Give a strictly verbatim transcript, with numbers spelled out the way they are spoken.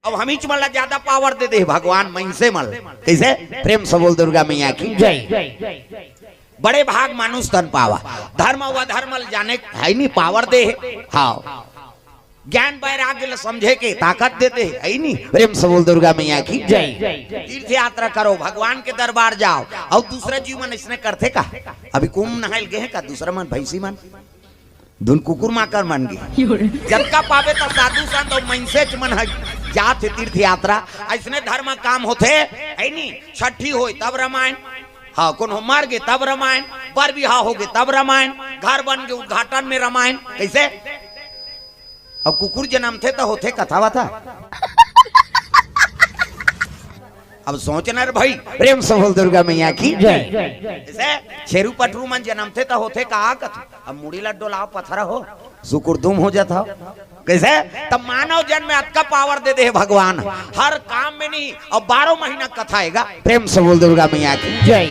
अब हमीच मन ला ज्यादा पावर दे दे भगवान, मइनसे मन ला। कइसे? प्रेम से बोल दुर्गा मैया की। जय। बड़े भाग मानुष तन पावा। धर्म अउ अधर्म ल जाने, हइ नी, पावर दे हे। हाँ, ज्ञान वैराग्य ल समझे के ताकत दे दे हे, हइ नी। प्रेम से बोल दुर्गा मैया की। जय। तीर्थ यात्रा करो, भगवान के दरबार जाओ। अउ दूसरा जीव मन अइसने करथे का? अभी कुंभ नहाय ल गे हे का दूसरा मन, भैंसी मन? धुन कुकुर माकर मन गे। जतका पाबे त साधु संत अउ मनसेच मन ह जात हे तीर्थ यात्रा। अइसने धर्म काम होथे, हइ नी? छट्ठी होय तब रामायण, हाँ, कोनो मर गे तब रामायण, बर बिहाव होगे तब रामायण, घर बन गे उद्घाटन में रामायण। कइसे? अब कुकुर जनमथे त होथे कथा वथा। अब सोचना रे भाई, प्रेम से बोल दुर्गा मैया की। जय। जइसे छेरू पठरू मन जनमथे त होथे का कथा? अब मुड़ी ला डोलाव पथरा हो, सुकुर दुम हो जात हो। कइसे? तब मानव जन्म में अतका पावर दे दे हे भगवान, हर काम में नहीं। अब बारह महीना कथा आएगा। प्रेम से बोल दुर्गा मैया की। जय।